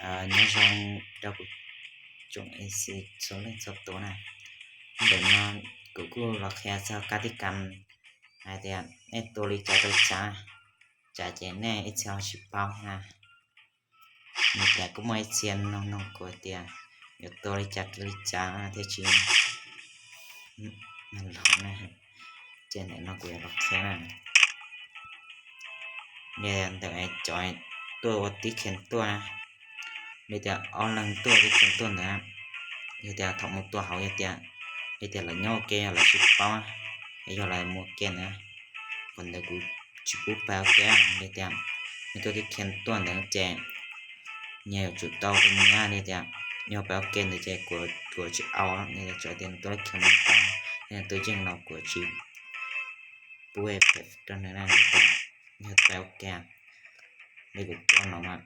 Nyob zoo rau kuv tsoom A C txhua leej txhua tus na. Ntawm no kuv kuj los qhia txog kab tib kam hais tias nej tua li cas rau li cas, cas ces nej ib txhia ho tsis paub na. Nws tias kuj muaj ib txhia nug nug kuv tias yuav tua li cas rau li cas thiaj tsis los na. Ces ntawm no kuv yuav los qhia na. Yog ntawm cov tuaj ua tib khees tuaj na, li tias ob leeg tuaj tib khees tuaj ntawd, yog tias thaum mus tua hauv yog tias, yog tias lawv nyob ua ke yog lawv sib paub, es yog lawv mus ua ke ntawd, qhov ntawd kuv tsis pub pab ua ke. Li tias nws tuaj tib khees tuaj ntawd ces nyias yuav tsum tau nyias li tias, yog pab ua ke ntawd ces kuv tsis au li tias, tsuas tias nws tuaj ib khees ntau, yog nws tuaj yeej los kuv tsis pub pem rau nws na. Li tias yog pab ua ke, li kuv tua no mas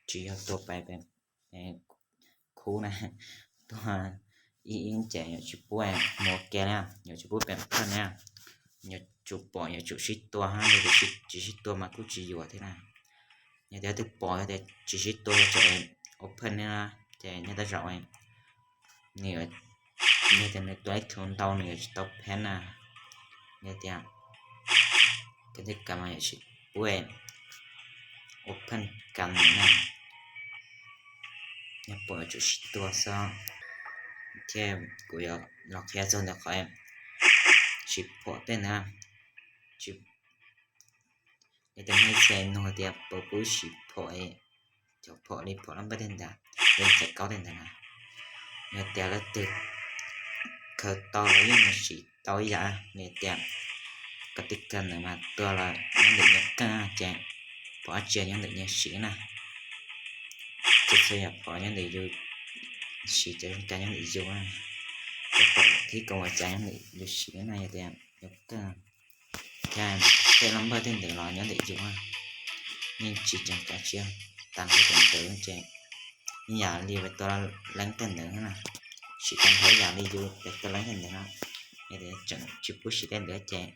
tsis yog tua pab khub na, tuaj ib ib ces yuav tsis pub mus ua ke na, yuav tsis pub pem phaj na. Yuav tsum pom yuav tsum sib tua ha, yog tias tsis sib tua mas kuj tsis yuav thiab na. Yog tias twb pom yog tias tsis sib tua tseem ua phaj ne, ces nyob tab zaum nws, yog tias nws tua ib khees ntau nws yuav tsis tau phaj na. Yog tias kab tib kam mas yuav tsis pub ua phaj kam na, nyob pom yuav tsum sib tua xwb. Thiab kuv yuav los qhia txog ntawm qhov tsis phom tej ntawd. Li tias nej txhia nug tias puas pub siv phom, cov phom li phom lab npawj tej ntawd, li txais kaub tej ntawd na, yog tias leej twg khaws tau los yeej siv tau ib yam li tias kab tib kam ntawd mas tua los nyob ntawm nyias keej ces pom dab tsi nyob ntawm nyias siv na. Txhua txhua yam phom nyob ntawm yus siv, cov zoo cas nyob ntawm yus, cov phom thib kaum uas cas nyob ntawm yus siv na, yog tias yus keej. Thiab tej lab npawj tej ntawd los nyob ntawm yus, yeej tsis tseem kav tsij tag nrho tus ntawd ces yeej yam li peb tua leeb tej ntawd na, tsis tag nrho ib yam li yus peb tua leeb tej ntawd na. Yog tias tseem tsis pub siv tej ntawd ces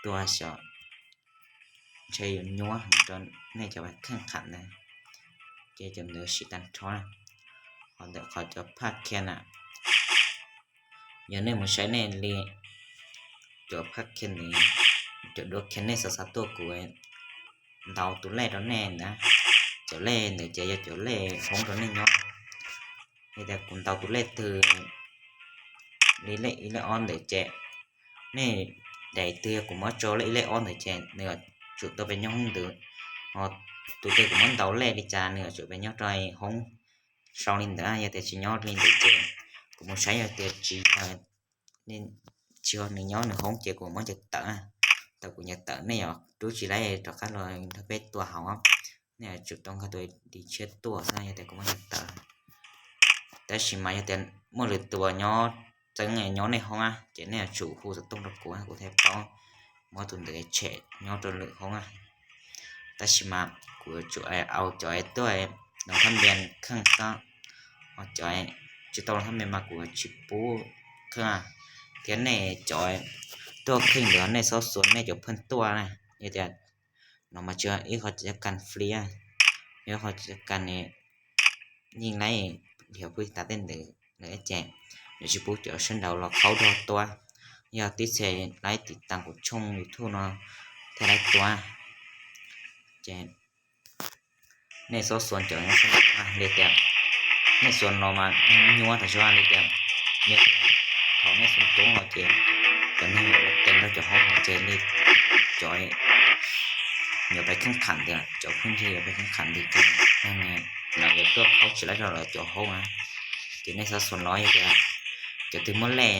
tua xyov ntshe yuav nyuaj heev rau nej cov uas kheej qham ntawd, ces cov ntawd siv tag nrho na. Ho ntawm qhov cov phaj khian na, yog nej mus saib nej li cov phaj khian, cov duab khian nej xav xav tuaj kuv ntaus tus lej rau nej ntawd, cov lej ntawd ces yog cov lej hoob rau nej nyob. Yog tias kuv ntaus tus lej twg li lej ib lej ob ntawd ces nej daim twg yog kuv muab tso lej ib lej ob ntawd ces nws yuav tsum tau pes nyob hoob ntawd. Ho tus twg kuv muab ntaus lej li cas nws yuav tsum pes nyob rau hoob sau li ntawd. Yog tias tsis nyob li ntawd ces kuv mus saib, yog tias tsis, tsis yog nws nyob nws hoob ces kuv muab ncaws tawm. Thaum kuv ncaws tawm nej yuav rub tsis laib rov qab los nrog peb tua hauv, nej yuav tsum tau nqa tus dim tshiab tuaj xwb yog tias kuv muab ncaws tawm. Tab sis mas yog tias muaj lwm tus nyob txeeb nyob nej hoob ces nej yuav tsum hu xov tooj rau kuv, kuv thiaj paub muab tus ntawd tshem nyob rau lwm hoob. Tab sis mas kuv yuav tsum au cov tuaj los thab npias kheej xwb, ho cov tsis tau los thab npias mas kuv tsis pub kheej. Thiab nej cov tuaj kheej ntawd nej txhob xuas nej cov pheej tuaj na. Yog tias no mas tsis yog ib qho cov kas fli, yog qho cov kas yeej laib, yog pheej tas tej ntawd lawm ces yuav tsis pub cov sawv daws los qhaub rau tua. Yog tib txhia laib tiv tas kuv tshooj YouTube no thiaj laib tua. Ces nej txhob xuas cov nyob sab nraud li tias nej xuas los mas nyuaj tas zog li tias, yog thaum nej xuas toob los ces cov neeg yuav ua tes nrog cov hoob los ces li cov yuav pais kheej qham ntawd, cov pheej yig yuav pais kheej qham ntawd ces neeg lawv yuav tuaj qhaub tsis laib rau lawv cov hoob na. Ces nej txhob xuas los, yog tias cov twg muab lej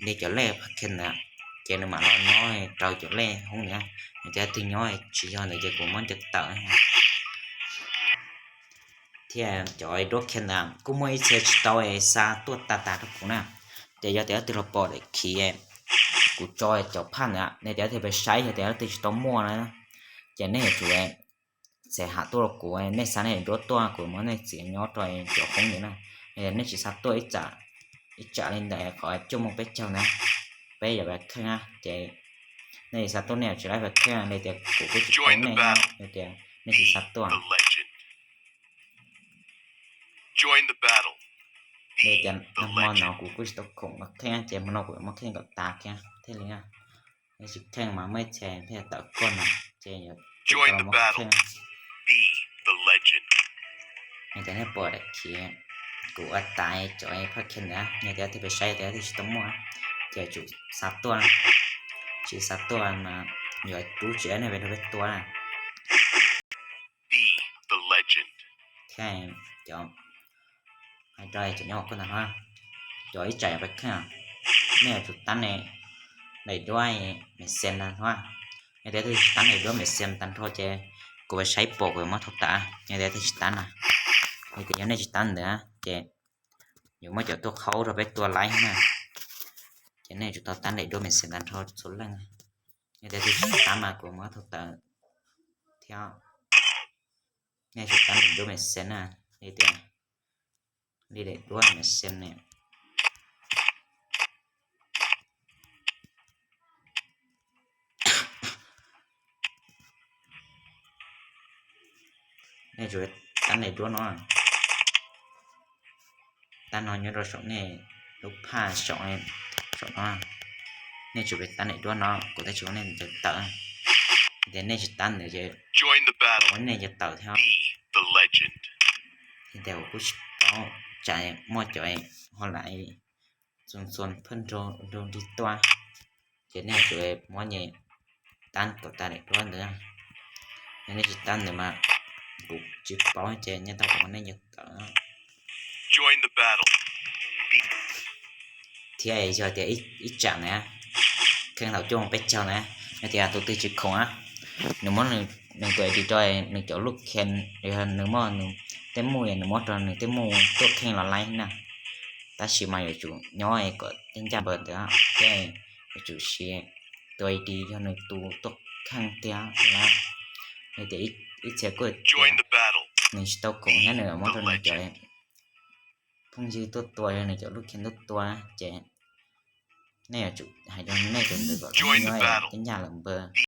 li cov lej phaj khian ntawd ces nws mam los nyob raws cov lej hoob ntawd, yog tias twg nyob tsis yog ntawd ces kuv muab ncaws tawm. Thiab cov duab khian ntawd kuj muaj ib txhia tsis tau xa tuaj tag tag rau kuv na. Ces yog tias leej twg los pom daim khiv kuv tso cov phaj ntawd, nej tias leej twg pais saib, yog tias leej twg tsis tau muaj na, ces nej yuav tsum txawm ham tuaj rau kuv, nej xa nej duab tuaj kuv muab nej txiav nyob rau cov hoob ntawd na. Nej tsis xa tuaj ib tsam li ntawm qhov cuaj moos peb caug na, peb yuav pais kheej na, ces nej tsis xa tuaj nej yuav tsis laib pais kheej li tias kuv kuj tsis paub nej, yog tias nej tsis xa tuaj. Join the battle. Li tias nag hmo no kuv kuj tsis tau khoom ua kheej ces hmo no kuv yuav muab kheej kom tas kiag thiaj li na. Yog tsis kheej mas muaj ib txhia thiaj tawm koj no ces yuav tsum tau muab kheej. Yog tias nej pom daim khiv kuv ua tas cov phaj kheej ntawd, yog tias thiaj pes saib tias thiaj tsis tau muaj, ces tsum xav tuaj, tsis xav tuaj mas yuav rub tsis nej pes rau peb tua na. Thiab cov hais rau cov nyob hauv koj ntag no, cov ib tsam yuav pab kheej, nej yuav tsum tab daim duab mexes ntag no. Yog tias twg tsis tab daim duab mexes tag nrho ces kuv saib pom kuv yuav muab thau tawm, yog tias twg tsis tab na. Yog tias yog nej tsis tab ntawd ces yuav muab cov tuaj qhaub rau peb tua laib na, ces nej yuav tsum tau tab daim duab mexes tag nrho txhua leej. Yog tias twg tsis tab mas kuv muab thau tawm thiab. Nej tsum tab daim duab mexes na, li tias li daim duab mexes ne. Nej tsum tab daim duab no, tab no nyob rau saum nej lub phaj saum, saum no. Nej tsum tab daim duab no, kuv tab tsis muab nej ncaws tawm. Tias nej tsis tab ntawd ces kuv muab nej ncaws tawm thiab. Tias kuv kuj tsis paub tsam muaj cov ho lam txuas txuas phaj nroo nrig tuaj, ces nej tsum muab nyem tab kom tas daim duab ntawd. Yog nej tsis tab ntawd mas kuv tsis paub ces nyob tau kuv muab nej ncaws tawm. Thiab yog tias ib tsam na, kheej thaum cuaj peb caug na, yog tias tus twg tsis khoom na, nws muab nws tus ID rau nws cov lub kheej, yog nws muaj nws tej muj, nws muab rau nws tej muj tuaj kheej los laib na. Tab sis mas yuav tsum nyob kom tej ncaj npawg ntawd thiab yuav tsum siv tus ID yog nws tus tuaj kheej tiag lawm. Yog tias ib txhia kuj tias nws tsis tau khoom thiab nws muab rau nws cov phooj ywg tuaj tua, yog nws cov lub kheej tuaj tua ces nej yuav tsum hais rau nej tus ntawd kom nyob tej ncaj lawm npawg.